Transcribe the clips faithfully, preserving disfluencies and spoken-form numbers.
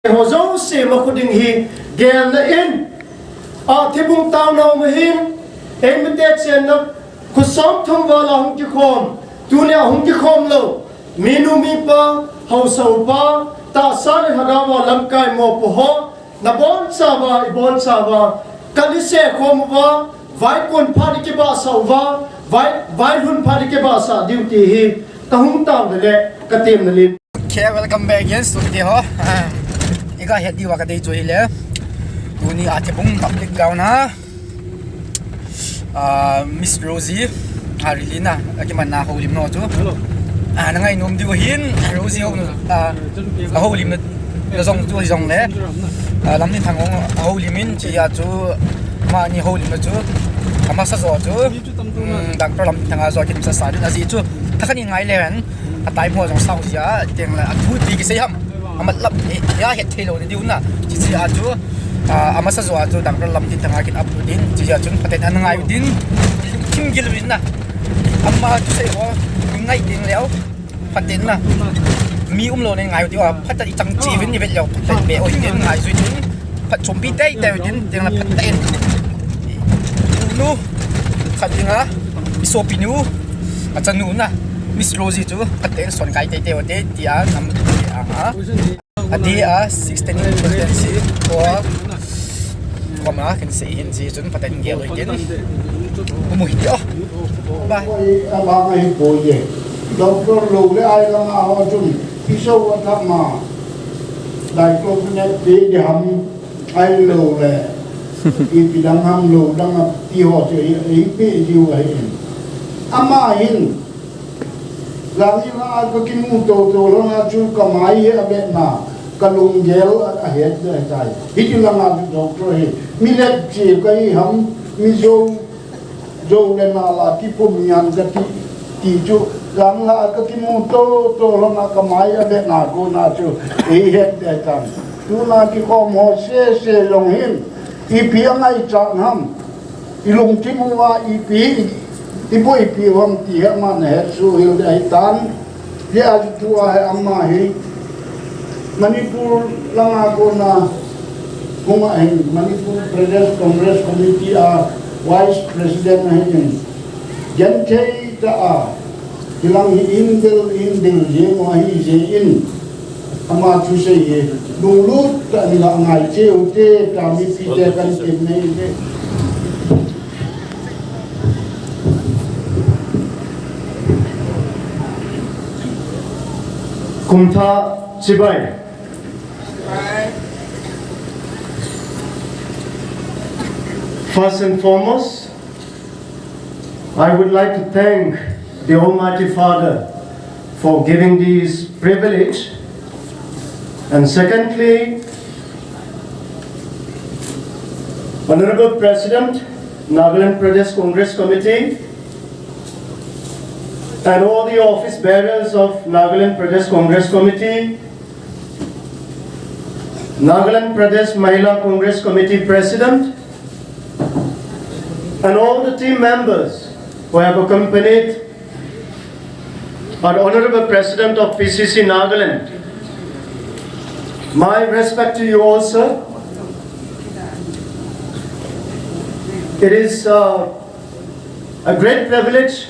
Ho jouse ma khu ding hi gelna in, a thibung taona um ahin, eimite chenna khu som thum val a hung kikhom, tunia hung kikhom lou, minu mipa, haosa upa, tahsa le lhagao a lamkai mopo ho, nabonchauva, ibonchauva, kalise khom uva, vaikon phat ikibahsah uva, vai, vailhun phat ikibahsah diu ti hi, kahung taona le, katemna le. Okay, welcome back again, student ho. Ah, iga het diuva kadei chu hile. Tuni a thibung public ground a, ah, Miss Rosie, ah, release na, akimanna houlimna chu. Hello. Ah, nangainom diu ahin, Rosie ho, ah, ahoulimna, najong chu hijongle. Ah, Lamtinthang ho ahoulim in, chea chu, amani houlimna chu. Amasa jo chu. Hmm, Doctor Lamtinthang a jo kin sa sa din, ajeh chu. Thakhat in ngai le hen. Atai mo jong sao jia, teng la, athu ti kisei ham. Amatlab, eh, ya het thei lou ni diu na. Chi chi a chu, ah, amasa jo a chu, Doctor Lamtinthang a kin ap din, chi a chun, Pathen in angai din, thim gil din na. Ama chu sei ho, ngai ding leo, Pathen na. Mi um lou ni ngai diu a, phat a i chang chi vin ni vet leo, Pathen be oi din, ngai jui din. Phat chompi teitei din, teng la phat in. Nu, khat dinga, i sopi nu, achanu na, Miss Rosie chu, Pathen son kai teitei ute, tia, nam, tia, ha. Adeh a, sixteen constituency, ko, koma, kin sei hin, si, chun, Pathen gel oi din. Umu hi, oh. Bye. Oi, abang ahi poi e. Doctor lou le ai lang a ho chun, i so athah ma. Diclofenac te de ham. Ahilou le, ipi dang ham lou dang a ti ho chu i, i pe diu ahi in. Ama hin, Lamjing a ka kimu toto lhon a chu ka mai hi a vetna, ka lunggel a, a het le tai. Hiti lang a chu doctor hi, mi let chi ka hi ham, mi jo, jo le nal a kipum nyan ka ti, ti chu, lang la ka kimu toto lhon a ka mai a vetna kona chu, ei het le tai. Tuna kikhom ho sese jong hin, ipi angaichat ham, i lungthim uva ipi, i boipi u ham ti hi ama na het suhhel ding ahitan. Hijeh a chu tua hi ama hi, Manipur langa kona hung ahin, Manipur Pradesh Congress Committee a Vice President ahin, genthei tah a, hilang hi indel, indel jeng u ahi jeh in, ama thusei hi lunglut tah in la ngai cheh ute, tia mipite kan tem nei ute. Kumthah chibai. First and foremost, I would like to thank the Almighty Father for giving this privilege. And secondly, Honorable President, Nagaland Pradesh Congress Committee, and all the office bearers of Nagaland Pradesh Congress Committee, Nagaland Pradesh Mahila Congress Committee President, and all the team members who have accompanied our Honorable President of P C C Nagaland. My respect to you all, sir. It is, uh, a great privilege.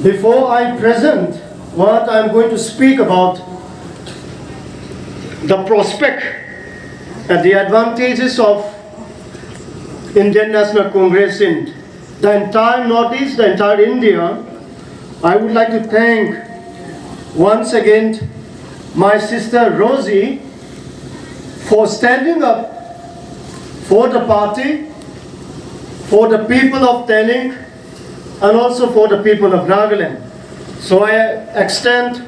Before I present what I'm going to speak about, the prospect and the advantages of Indian National Congress in the entire Northeast, the entire India, I would like to thank once again my sister Rosie for standing up for the party, for the people of Tening, and also for the people of Nagaland. So I extend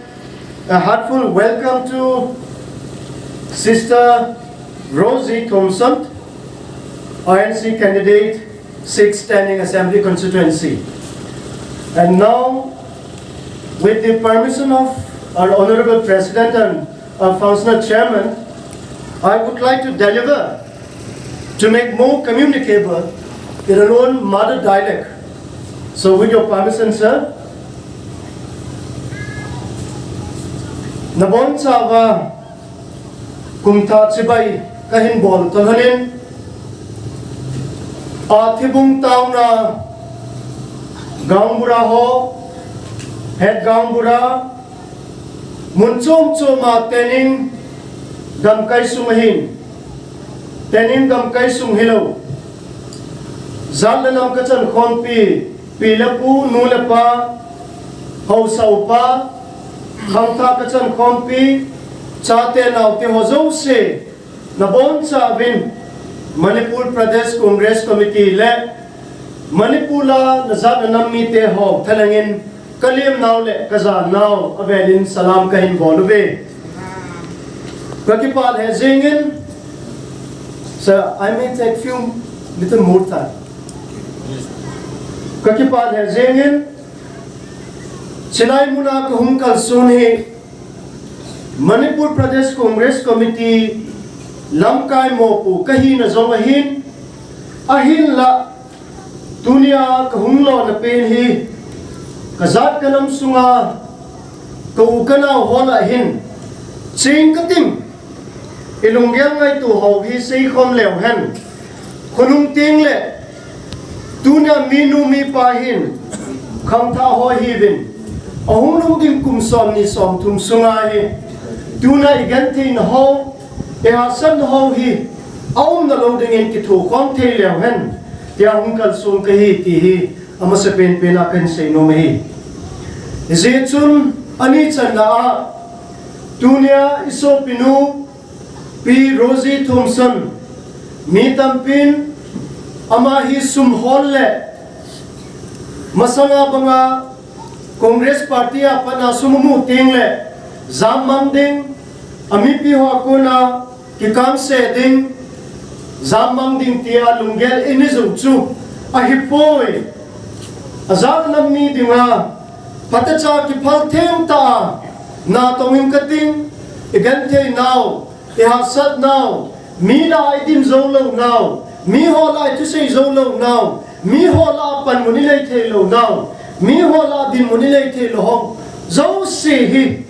a heartfelt welcome to Sister Rosie Thompson, I N C candidate, sixth Standing Assembly Constituency. And now, with the permission of our Honorable President and our functional chairman, I would like to deliver to make more communicable in our own mother dialect. So with your permission, sir, nabonchauva, Kumthah chibai kahin bol u tah lhonin, Athibung town a gaonbura ho, head gaonbura, mun chom chom a Tening gamkai sung ahin, Tening gamkai sung hilou, jat le nam kachankhompi, pi le pu, nu le pa, haosa upa, khangthah kachankhompi, chate naote ho jouse, nabonchauvin Manipur Pradesh Congress Committee le Manipur a najat nanam mite ho thalhengin kalemnau le kajanau avelin salam kahin bol uve. Kakipah lheh jengin, sir, I may take few little more time. Kakipah lheh jengin, chulai muna kahung kalson hi Manipur Pradesh Congress Committee lamkai mopo kahina jong ahin, ahinla tunia kahung lona pen hi kajat kanam sunga ka u kanao ho lah hin ching kating, ilunggel ngaito ho hi seikhom leu hen, khonung teng le tunia minu mipa hin khangthah ho hiuvin, ahung lhung ding kum somni somthum sunga hi tuna igentheina ho, ihahsatna ho hi aumna lou dingin kithokhom thei leu hen, tia hung kalson kahi ti hi amasapen pen a kahin seinom ahi. Hijeh chun anichanna a tunia isopinu Pi Rosie Thomson, mi tampin ama hi sum hol le masanga banga Congress Party a patna sum amu teng le jammang ding, amipi ho a kona kikangse ding, jammang ding tia lunggel inei jou chu ahipoi. Ajat nam mi dinga phatecha kiphal thengtah a natong in kating, igenthei nau, ihahsat nau, mi lah a idin jou lou nau, miho lah a ithusei jou lou nau, miho lah a panmun inei thei lou nau, miho lah a dinmun inei thei lou ho jouse hi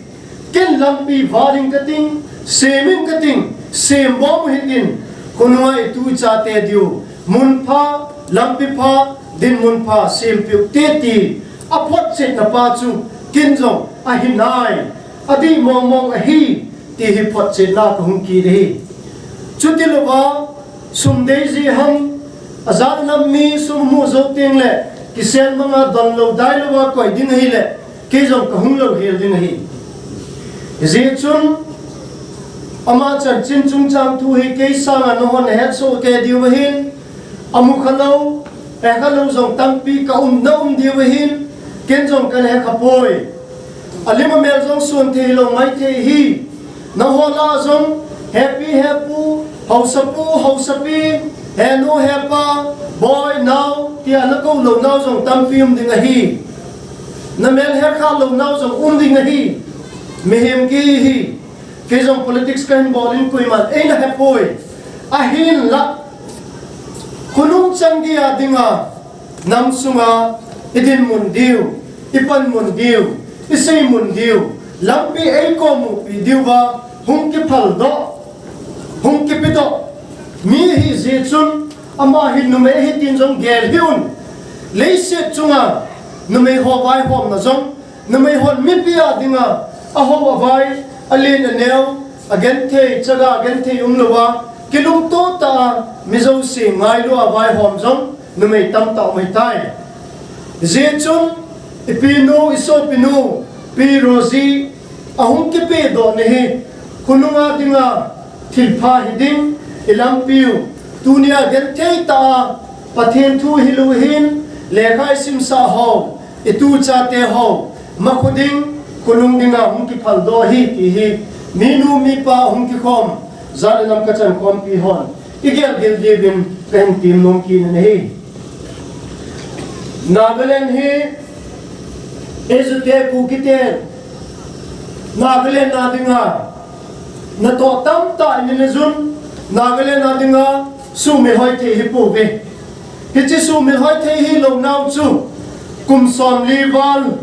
ken lampi val in kating, sem in kating, sembom u hitin, khonunga itu ichate diu munpha, lampi pha, dinmun pha sempeh u hite ti aphotchetna pa chu ken jong ahinai, adih mong mong ahi, ti hi photchetna kahung kit ahi. Chutilouva sum dei jeh ham, ajat nam mi sum amu jou teng le kisel manga donlou dailouva koi ding ahile, kei jong kahung louhel ding ahi. Hijeh chun ama chanchin chungchang thu hi kei sanga nahon nahetsoh kei diu ahin, amu khalou, hekhalou jong tampi kaum, naum diu ahin, ken jong kana hekha poi. Alim amel jong son thei lou maithei ahi. Naho lah a jong hepi hepu, haosapu haosapi, henu hepa, boi nao tia nakou lou nao jong tampi um ding ahi. Namel hekha lou nao jong um ding ahi. Mihem kei hi, kei jong politics kahin bol in koiman eina hepoi. Ahinla khonung chan geiya dinga, nam sunga idinmun diu, ipanmun diu, iseimun diu, lampi eikomupi diuva hung kiphaldoh, hung kipedoh mi ahijeh chun, ama hi numei ahi tin jong gel hih un. Leiset chunga numei ho vaihomna jong, numei hon mipi a dinga ahao avai, alen aneo, agenthei chaga, agenthei umlouva kilungto tah a mi jouse ngailua vaihom jong numei tamtah um ahitai. Hijeh chun ipinu, isopinu Pi Rosie ahung kipehdohna hi khonunga dinga thilpha hiding, ilampiu, tunia genthei tah a Pathen thu hilou hin, lekha isimsah ho, itu ichate ho makho ding, khonung dinga hung kiphaldoh ahi ti hi minu mipa hung kikhom, jat le nam kachankhompi hon igel gil diuvin kahin temnom kit in ahi. Nagaland hi ijute Kukite Nagaland a dinga natoh tamtah in inei jun, Nagaland a dinga sumil hoi thei hipouve. Hiche sumil hoi thei hilou nau chu kum somli val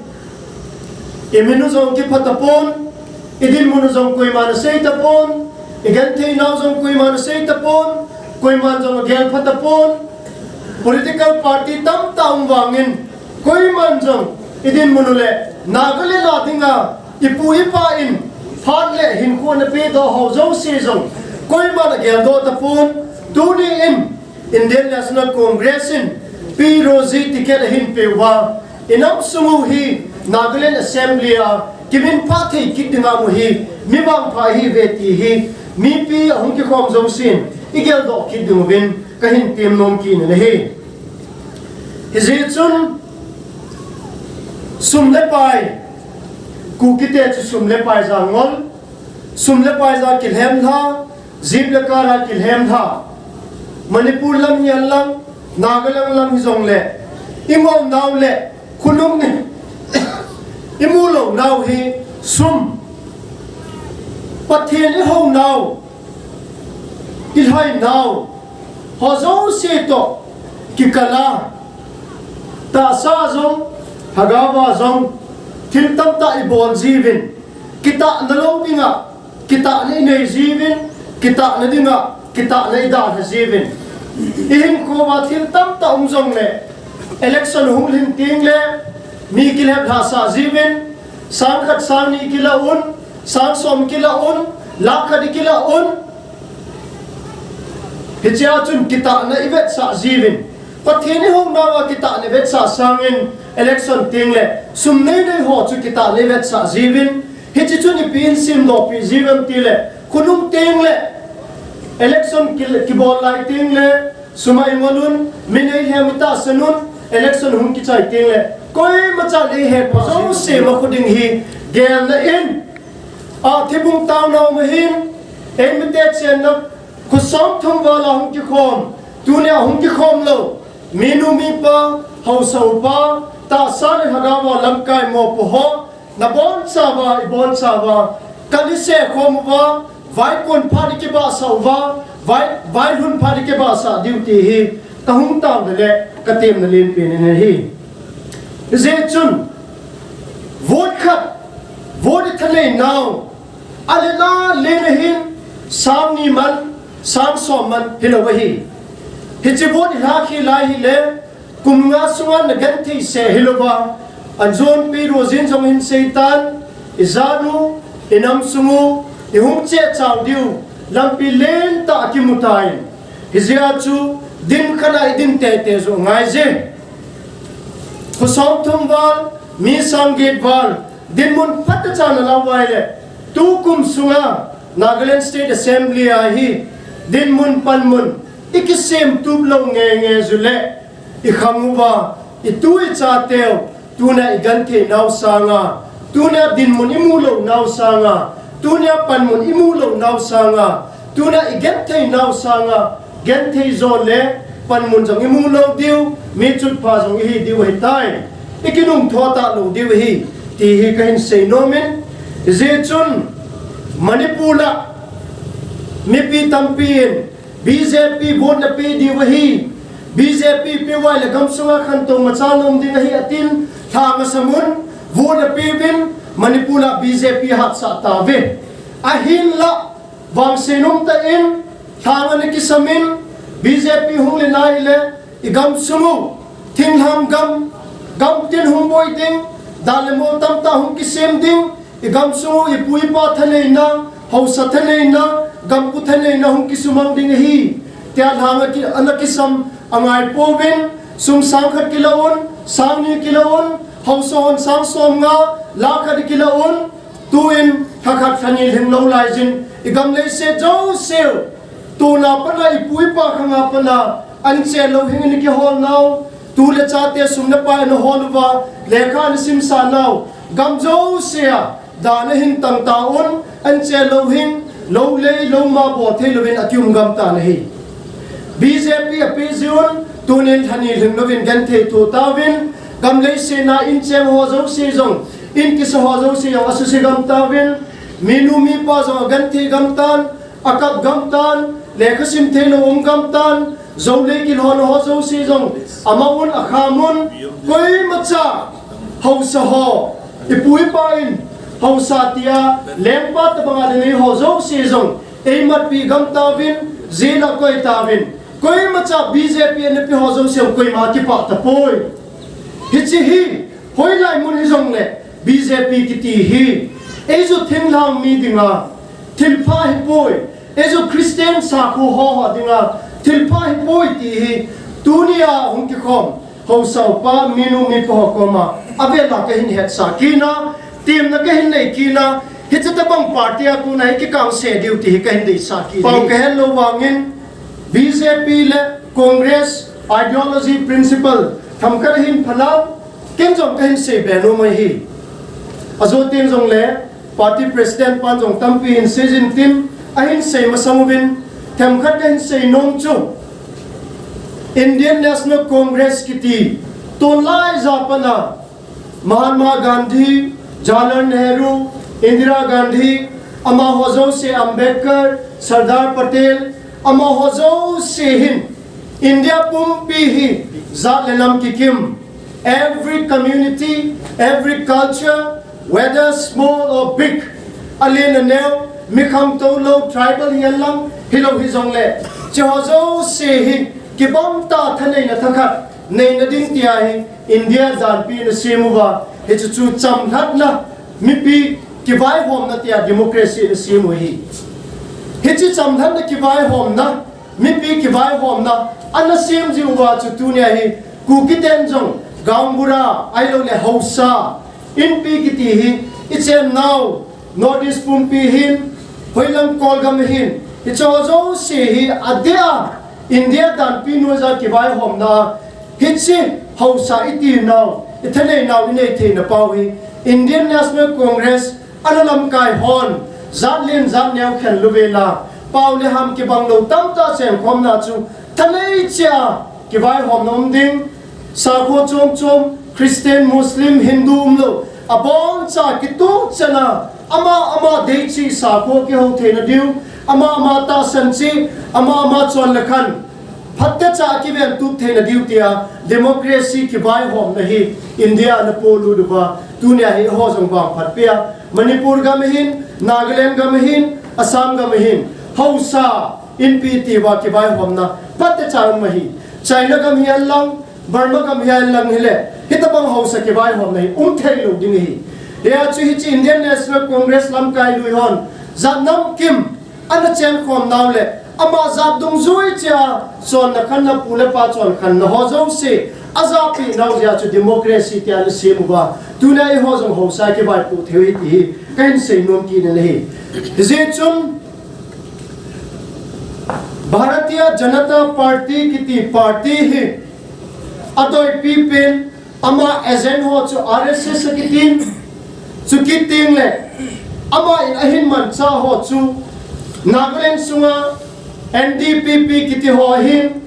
iminu jong kipha tapon, idinmun u jong koiman asei tapon, Igenthei nau jong koiman asei tapon, koiman jong agel pha tapon. Political party tamtah um vangin, koiman jong idinmun u le Nagaland a dinga ipu ipa in phat le hinkho ana pedoh ho jouse jong koiman ageldoh tapon. Tuni in Indian National Congress in Pi Rosie ticket ahin peuva, inam sung u hi Nagaland Assembly a kiminphah thei kit dinga mu hi mi vangpha ihiuve ti hi mipi ahung kikhom jousen igeldoh kit ding uvin kahin temnom kit in ahi. Hijeh chun sum le pai, Kukite chu sum le pai jangol, sum le pai ja kilhem lha, jeep le car a kilhem lha. Manipur lam hihen lang, Nagaland lam hijongle, ingol nau le khonung ni imu lou nau hi sum, Pathen ihou nau, ilhai nau, ho jouse toh kikal a, tahsa jong, lhagao a jong, thil tamtah ibol jiuvin, kitahna lou dinga kitahna inei jiuvin, kitahna dinga kitahna idalha jiuvin. Ihinkho uva thil tamtah um jongle, election hung lhin tengle mi kilhep lhasah jiuvin, sang khat sang ni kila un, sang som kila un, lakh khat ikila un. Hichea chun kitahna ivetsah jiuvin, Pathen ihou nauva kitahna ivetsah sangin, election tengle sum neinei ho chu kitahna ivetsah jiuvin. Hiche chun ipi in semdohpeh jiuvem tile, khonung tengle election ki, kibol lai tengle sum a ingol un, mi neilhem itahsan un, election hung kichai tengle koimachan eihet pha jouse ma khu ding hi gelna in, a thibung taona um ahin, eimite chenna kho somthum val a hung kikhom, tunia hung kikhom lou minu mipa, haosa upa, tahsa le lhagao a lamkai mopo ho, nabonchauva, ibonchauva, kal ise khom uva, vaikon phat ikibahsah uva, vai, vailhun phat ikibahsah diu ti hi kahung taona le katemna lenpen in ahi. Hijeh chun vote khat, vote ithanei nau, alen alen ahin, sang ni man, sang som man hilou ahi. Hiche vote ilha khel lai hile, kum nga sunga nagenthei seh hilouva, ajon Pi Rosie in jong ahin seitan, ijat u, inam sung u, ihung chehchao diu lampi lentah akimu tan. Hijeh a chu, din khat a idin teitei joh angaije. Kho somthum val, mi sang get val, dinmun phatechan alah uva ahile, tukum sunga Nagaland State Assembly a hi dinmun panmun ikisem tup lou ngeingei jeh le, ikhang uva itu ichateu, tuna igenthei nau sanga, tuna dinmun imu lou nau sanga, tuna panmun imu lou nau sanga, tuna igenthei nau sanga, genthei jo le panmun jong imu lou diu, mi chutpha jong ihi diu ahitai. Ikinung tho talou diu ahi, ti hi kahin seinom in, hijeh chun Manipur a mipi tampin B J P vote napeh diu ahi, B J P peh uva ahile gamsunga khantou machal um ding ahi atin, lhang asam un, vote napeuvin, Manipur a B J P hatsah tauve. Ahinlah, vangse nomtah in, lhang ana kisam in, B J P hung lhin ahile, igamsung u, thinglhang gam, gamtin hung boi ding, dan le mol tamtah hung kisem ding, igamsung u ipu ipa thaneina, haosa thaneina, gampu thaneina hung kisumang ding ahi, tia lhang ana kisam angai pouvin, sum sang khat kila un, sang ni kila un, haosa hon sang som nga, lakh khat kila un, tun lhakhat lhani lhinglou laijin, igam leiset jouseu, tuna pat a ipu ipa khanga pat a, anchen louhing in kihol nau, tu le chate sum le pai ana hol uva, lekha ana simsah nau, gam jousea, dan ahin tang tauvin, anchen louhing, lou lei, lou ma bol theilouvin akium gam tan ahi. B J P apeh jiuvin, tunin lhani lhinglouvin genthei tho tauvin, gam leiset a inchen ho jouse jong, in kisa ho jouse jong asuse gam tauvin, minu mipa jong agenthei gam tan, akap gam tan, lekha sim theilou um gam tan, jou le kilhon ho jouse jong, amahon akhamun, koimacha, haosa ho, ipu ipa in, haosa tia, lengpa tabanga dinei ho jouse jong, Eimatpi gam tauvin, jail a koi tauvin. Koimacha B J P anapi ho jouse koima kipah tapoi. Hiche hi, hoilai mun hijongle, B J P kiti hi. Eiju thinglhang mi dinga, thilpha hipoi. Eiju Christian sakho ho ho dinga, thilpha hipoi ti hi. Tunia hung kikhom haosa upa, minu mipa ho koma, avela kahin hetsah kit a, temna kahin nei kit a, hiche tabang party a kona hi kikangse diu ti hi kahin deisah kit. Pao kahet lou vangin, B J P le Congress ideology principle themkhat ahin phalou, ken jong kahin seibe nom ahi. Ajo teng jongle, party president pan jong tampi hin seijin tin, ahin sei masang uvin, themkhat kahin sei nom chu, Indian National Congress kiti, tunlai ja pana, Mahatma Gandhi, Jawaharlal Nehru, Indira Gandhi, amaho jouse, Ambedkar, Sardar Patel, amaho jouse hin, India pumpi hi, jat le nam kikim, every community, every culture, whether small or big, alen aneo, mi khangtou lou, tribal hihen lang, hilou hijongle, hicheho jouse hi, kibang tah thaneina thakhat neina ding tia hi, India danpi ana sem uva, hiche chu chamlhatna, mipi kivaihomna tia democracy ana sem u ahi. Hiche chamlhatna kivaihomna, mipi kivaihomna, ana sem jiu va chu tunia hi, Kuki ten jong, gaonbura, ahilouleh haosa, Inpi kiti hi, ichennau, North East pumpi hin, hoilang Kolgam hin, hicheho jouse hi, adeh a, India danpi noiya kivaihomna, hiche haosa itinau, ithaneinau, inei theina pau hi, Indian National Congress, ana lamkai hon, jat len jat neo khen louvela, pao le ham kibang lou tamtah chengkhomna chu, thanei cheh a, kivaihomna um ding, sakho chom chom, Christian, Muslim, Hindu umlou, aboncha kitup chan a, ama ama deicheh sakho kihou theina diu, ama ama tahsan cheh, ama ama chon le khan, phatecha kiventup theina diu tia, democracy kivaihomna hi, India ana polut uva, tunia hi eiho jong vangphat peh a, Manipur gam ahin, Nagaland gam ahin, Assam gam ahin, haosa, Inpi tiuva kivaihomna, phatecha um ahi, China gam hihen lang, Burma gam hihen lang hile, hitabang haosa kivaihomna hi, um thei lou ding ahi. Hia chu hiche Indian National Congress lamkai lui hon, jat nam kim, ana chenkhomnau le, ama jat dungjui cheh a, chonna khanna pu le pa chon khanna ho jouse, ajahpeh nau jeh a chu democracy tia ana sem uva, tunia eiho jong haosa kivaipoh thei u ahi ti hi, kahin seinom kit in ahi. Hijeh chun, Bharatiya Janata Party kiti party hi, adoipi pen, ama agent ho chu R S S akitin, chukit tengle, ama in ahin manchah ho chu, Nagaland sunga, N D P P kiti ho ahin,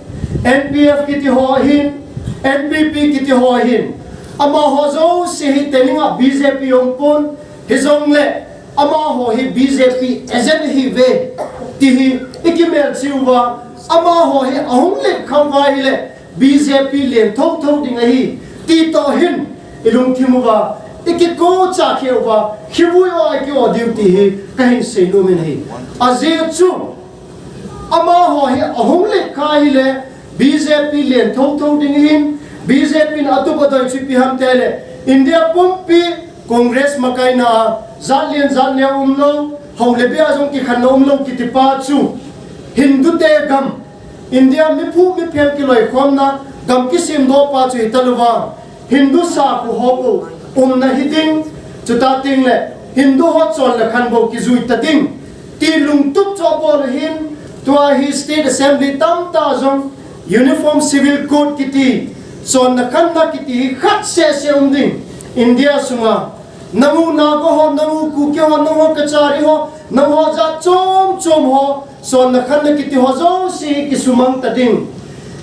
N P F kiti ho ahin, N P P kiti ho ahin, amaho jouse hi teninga B J P umpon, hijongle, amaho hi B J P agent ahiuve, ti hi, ikimelchih uva, amaho hi ahung letkha uva ahile, B J P len thotho ding ahi, ti toh hin, ilungthim uva, ikikocha kheh uva, khivui o a iki-o diu ti hi, kahin seinom in ahi. Ajeh chu, amaho hi ahung letkha ahile, B J P len thotho ding ahin, B J P in atup adoi chu ipi ham itile, India pumpi Congress makaina a, jat len jat neo umlou, hou le bia jong kikhenna umlou kitipa chu, Hindu te gam, India miphu miphem kiloikhomna, gam kisemdohpa chu hitalouva, Hindu sakho ho umna hiding, chuti tengle, Hindu ho chon le khan bou kijui ta ding, ti lungtup chu abol ahin, tua hi State Assembly tamtah jong, Uniform Civil Code kiti, chonna khanna kiti hi khat seh seh um ding, India sunga, nang u Naga ho, nang u Kuki ho, nang u Kachari ho, nang u jat chom chom ho, chonna khanna kiti ho jouse kisumang ta ding.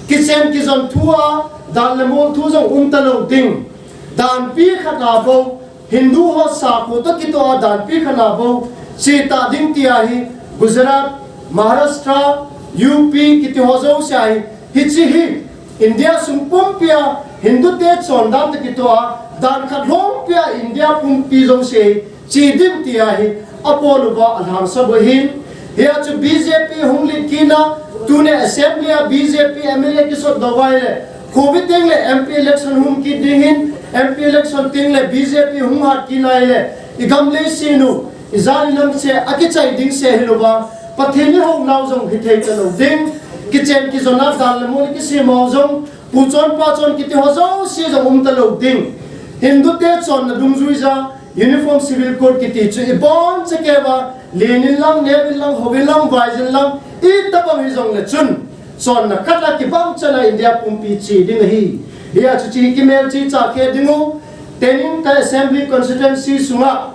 Kichen kijon thu a, dan le mol thu jong um talou ding. Danpi khat a bou, Hindu ho sakho toh kitoh a danpi khat a bou, che ta ding tia hi, Gujarat, Maharashtra, U P kiti ho jouse a hi, hiche hi, India sung pumpia Hindu te chondan toh kitoh a, dan khat lhompi a India pumpi jouse hi, che ding tia hi, abol uva alhangsap u ahin, Hia chu B J P hung lit kit na, tuni assembly a B J P M L A kisot doh uva ahile, Covid teng le M P election hung kit ding hin, M P election teng le B J P hung hat kit na ahile, i gam lei sinu, i jat i nam se, akichai ding se hilouva, Pathen i hounau jong hithei talou ding, kichen kijona dan le mun kisem ho jong, pu chon pa chon kiti ho jouse jong um talou ding. Hindu te chonna dungjuija, Uniform Civil Code kiti chu i boncha keuva, len in lang, neo in lang, hou in lang, vaijin lang, itobang hijongle chun, chonna khat a kibang chan a India pumpi che ding ahi. Hia chu hiche hi kimelchih chah khe ding u, tenin ka assembly constituency sunga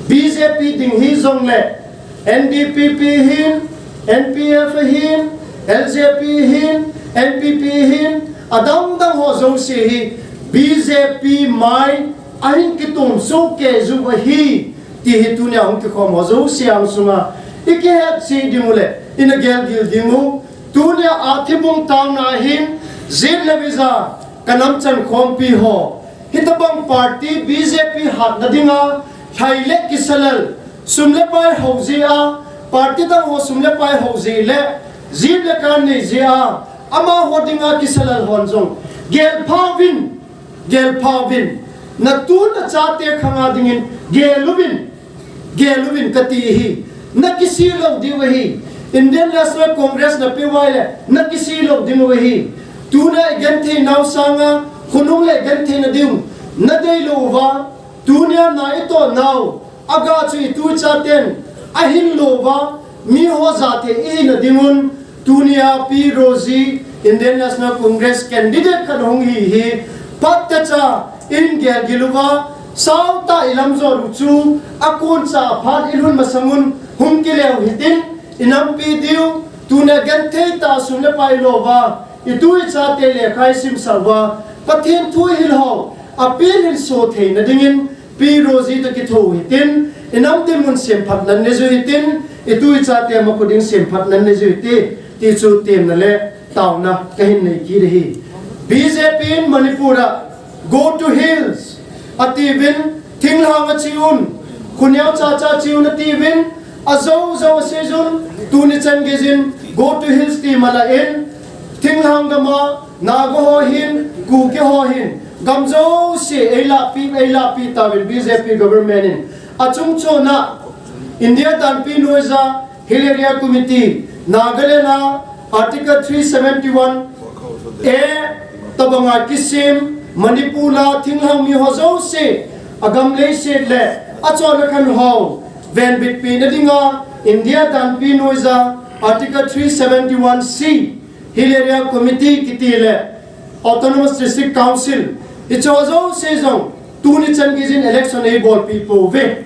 B J P ding hijongle, N D P P hin, N P F hin, L J P hin, N P P hin, adang dang ho jouse hi B J P mai ahin kitom soh kei jiu ahi, ti hi tunia hung kikhom ho jouse angsunga i kihetchih ding u le, i na gelgil ding u, tunia a thibung taona hin, jet le visa, ka namchan khompi ho, hitobang party B J P hatna dinga, lhai le kisa lel, sum le pai hou jeh a, party dang ho sum le pai hou jeh le, jet le car nei jeh a, amaho dinga kisa lel hon jong, gelpha uvin, gelpha uvin, na tu na chate khanga dingin, gel uvin, gel uvin kati ahi, na kisih lou diu ahi, Indian National Congress na peuva ahile, na kisih lou diu ahi, tuna i genthei nau sanga, khonung le genthei na diu, na deilou uva, tunia na i toh nau, aga chu i tu i chaten, ahin lou uva, miho jat thei i hina dingun, tunia Pi Rosie, Indian National Congress candidate khat hung hi hi, phatechan gelgil uva, sautah i lam jot u chu, akoncha phat i lhun masangun, hung kile u hitin, i nampi diu, tuna genthei tah sum le pai lo uva, i tu i chate lekha i simsah uva, Pathen thu i hil ho, apilin so theina dingin, Pi Rosie toh kitho u hitin, i nam dinmun semphatna nei jiu hitin, i tu i chate makho ding semphatna nei jiu hite, ti chu temna le taona kahin nei kit ahi. B J P in Manipur a, "Go to hills," atiuvin, thinglhang a che un, khoneo chacha che un atiuvin, ajou jou asei jun, tuni chan geijin, "Go to hills," ti mala in, thinglhang gam a, Naga ho hin, Kuki ho hin, gam jouse, eilahpi, eilahpi tauvin B J P government in. Achungchona, India danpi noija, Hill Area Committee, Nagaland a, Article three seventy-one A, tobanga kisem, Manipur a, thinglhang mi ho jouse, agam leiset le, achonna khan ho, venbitpi na dinga, India danpi noija, Article three seventy-one C, Hill Area Committee kiti le Autonomous District Council, hiche jouse jong, tuni chan geijin election eibolpi pouve.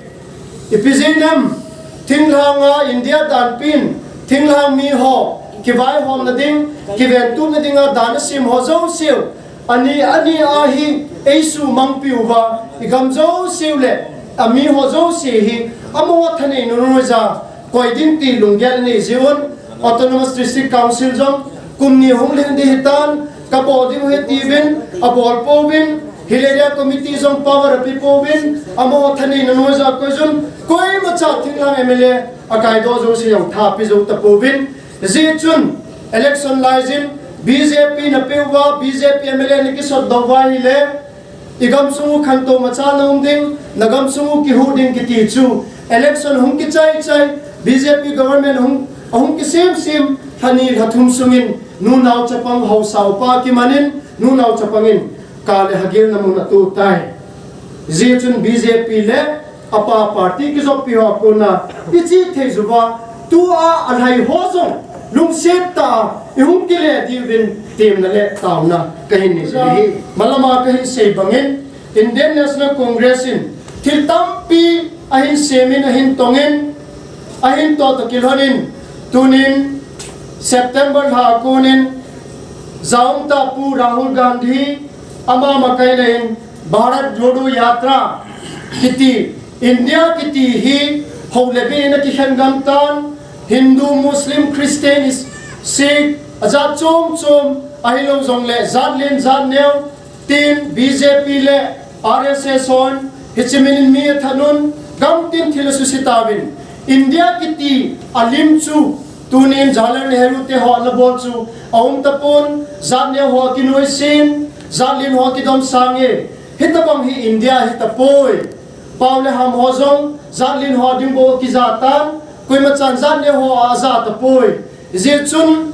Ipi jeh ham, thinglhang a India danpin, thinglhang mi ho, kivaihomna ding, kiventupna dinga dan asem ho jouse u, ani, ani a hi, eisumangpi uva, i gam jouse u le, ami ho jouse hi, amaho thaneina noija, koi ding ti lunggel nei jiuvin, Autonomous District Council jong, kum ni hung lhing ding hitan, kabol ding ahi tiuvin, abol pouvin, Hill Area Committee jong power ape pouvin, amaho thaneina noija koi jun, koimacha thinglhang M L A, akaidoh jouse jong tha pe jou tapouvin, hijeh chun, election laijin, B J P na peuva, B J P M L A na kisot doh uva ahile, i gamsung u khantou macha na um ding, na gamsung u kihuh ding kiti chu, election hung kichai chai, B J P government hung, ahung kisem sem, lha ni lha thum sungin, nunao chapang haosa upa kimanin, nunao chapang in, ka le hagilna mun atoh tai. Hijeh chun B J P le, apa party kijoppi ho a kona, i chih thei jiuva, tua alhai ho jong, lungset tah a, i hung kile diuvin, temna le taona, kahin nei ji ahi. Malama kahin sei bangin, Indian National Congress in, thil tampi ahin semin, ahin tongin, ahin toh toh kilhonin, tunin, September lha a konin, jaum tah Pu Rahul Gandhi, ama makaina in, Bharat Jodo Yatra kiti, India kiti hi, hou le bei in akikhen gam tan, Hindu, Muslim, Christian, Sikh, ajat chom chom, ahilou jongle, jat len, jat neo, tin, B J P le, R S S hon, hiche min in mi athat un, gamtin thil asuse tauvin, India kiti alim chu tunin Jawaharlal Nehru te ho ana bol chu aum tapon, jat neo ho kinoisen, jat len ho kidomsang e. Hitabang hi India hitapoi. Pau le ham ho jong jat len ho ding bou kija tan, koima chan jat neo ho aja tapoi. Hijeh chun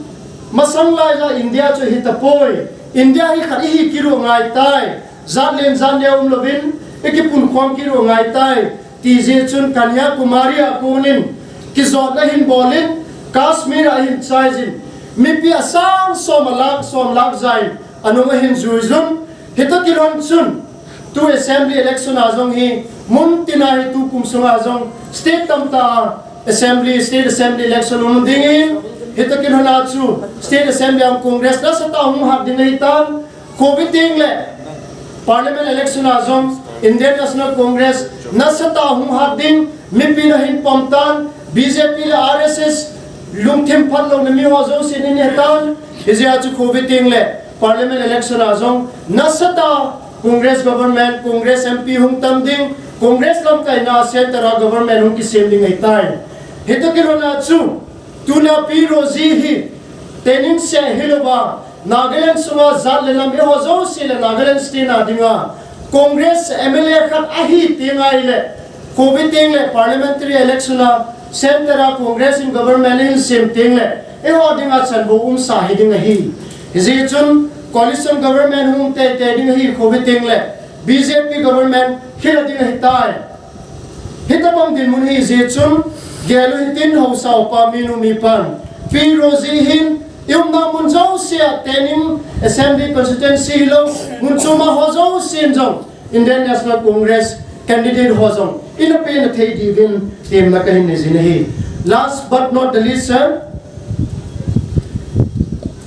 masang lai ja India chu hitapoi. India hi khat ihi kit u angai tai. Jat len jat neo umlouvin, ikipunkhom kit u angai tai. Ti jeh chun Kanyakumari a konin kijotna ahin bolin, Kashmir a ahin chaijin, mipi asang som a lakh som lakh ja in anung ahin juijun, hitoh kilhon chun tu assembly election a jong hi, mun tina hi tukum sunga jong state tamtah a assembly, state assembly election um dingin, hitoh kilhon a chu state assembly a Congress nasatah a hung hat ding ahitan, Covid teng le Parliament election a jong Indian National Congress nasatah a hung hat ding, mipin ahin pom tan, B J P le R S S lungthim phatlouna mi ho jousen ahin he tan, hijeh a chu Covid teng le Parliament election a jong nasatah a Congress government, Congress M P hung tam ding, Congress lamkaina centre a government hung kisem ding ahitai. Hitoh kilhon a chu, tunia Pi Rosie hi, Tening seh hilouva, Nagaland sunga jat le nam eiho jouse le Nagaland state a dinga Congress M L A khat ahi teng ahile, Covid teng le parliamentary election a centre a Congress in government ahin sem teng le, eiho dinga chanvou umsa hiding ahi. Hijeh chun coalition government hung teitei ding ahi, Covid teng le B J P government khel ding ahitai. Hitabang dinmun hi jeh chun, gel u hitin haosa upa minu mipan, Pi Rosie hin, i umna mun jouse a Tening Assembly Constituency hilou, mun chom a ho jousen jong, Indian National Congress candidate ho jong, ina pena thei diuvin, temna kahin nei jin ahi. Last but not the least, sir,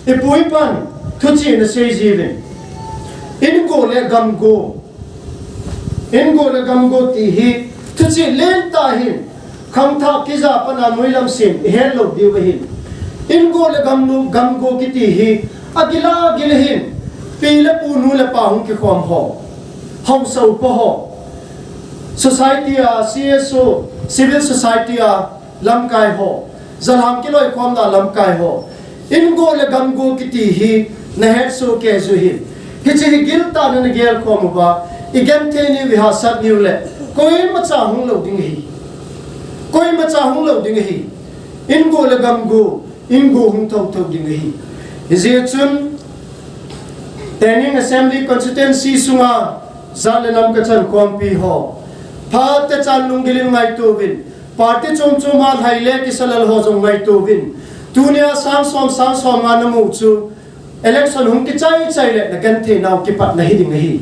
ipu ipan, thuchih nasei jiuvin. Ingo le gamgo, Ingo le gamgo ti hi, thuchih lentah ahin, khangthah kija pana noilam sem, ihet lou diu ahin. Ingo le gamnu, gamgo kiti hi, agil agil ahin, pi le pu nu le pa hung kikhom ho, haosa upa ho, society a, C S O, civil society a, lamkai ho, jalhang kiloikhomna lamkai ho, ingo le gamgo kiti hi nahet soh kei u ahi. Hiche hi giltah in nagel khom uva, igenthei niu, ihahsat niu le, koimacha hung lou ding ahi. Koimacha hung lou ding ahi. Ingo le gamgo, ingo hung thotho ding ahi. Hijeh chun, Tening Assembly Constituency sunga, jat le nam kachan khompi ho, phatechan lunggil in ngaito uvin, party chom chom a lhai le kisa lal ho jong ngaito uvin. Tunia sang som, sang som nga namu chu election hung kichai chai le nagenthei nau kipatna hiding ahi.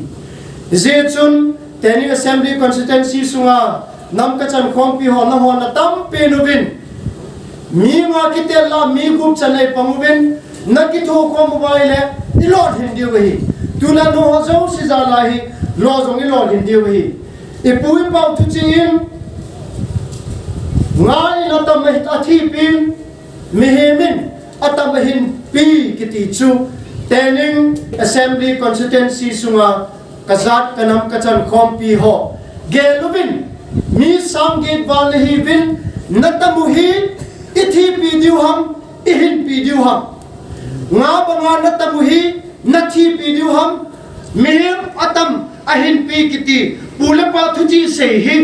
Hijeh chun Tening Assembly Constituency sunga nam kachan khompi ho, nahon natampen uvin. Mi nga kitel la, mi gup chan eipang uvin, nakithokhom uva ahile, ilolhin diu ahi. Tunia nangho jouse jal a hi, lo jong ilolhin diu ahi. Ipu ipau thuchih in, nga in atam ahi, athipin, mihem in atam ahinpi kiti chu, Tening Assembly Constituency sunga kajat kanam kachan khompi ho, gel uvin, mi sang get val nahiuvin, natam u hi, ithipi diu ham, ihinpi diu ham. Nga banga natam u hi, nathipi diu ham. Mihem atam ahinpi kiti, pu le pa thuchih sei hi,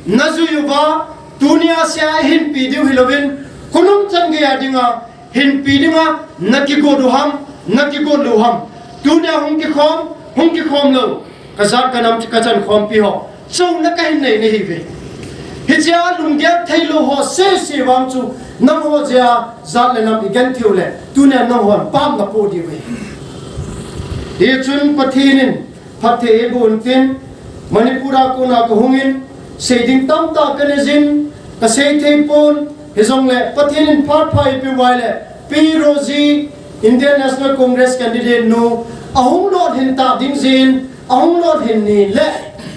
najui uva, tunia sea ihinpi diu hilouvin, khonung chan geiya dinga, hinpi dinga, nakigot u ham, nakigot lou ham. Tunia hung kikhom, hung kikhom lou, kajat kanam kachan khompi ho, chouna kahin nei nahiuve. Hichea lunggel theilou ho sese vang chu, nangho jeh a jat le nam igenthei u le, tunia nanghon pam napo diu ahi. Hichun Pathen in phatthei eiboh in tin, Manipur a kona kahung in, sei ding tamtah kanei jin, kasei thei pon, hijongle Pathen in phat pha eipeh uva ahile, Pi Rosie, Indian National Congress candidate nu, ahung lolhin ta ding jeh in, ahung lolhin ni le,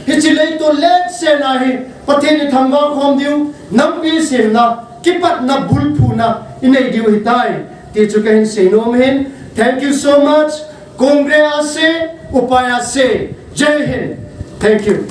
hiche leitol letsahna hi, Pathen ithangvah khom diu, nampi semna, kipatna bulphuna, inei diu ahitai, ti chu kahin seinom ahin. Thank you so much. Congress ase, upai ase. Jai Hind. Thank you.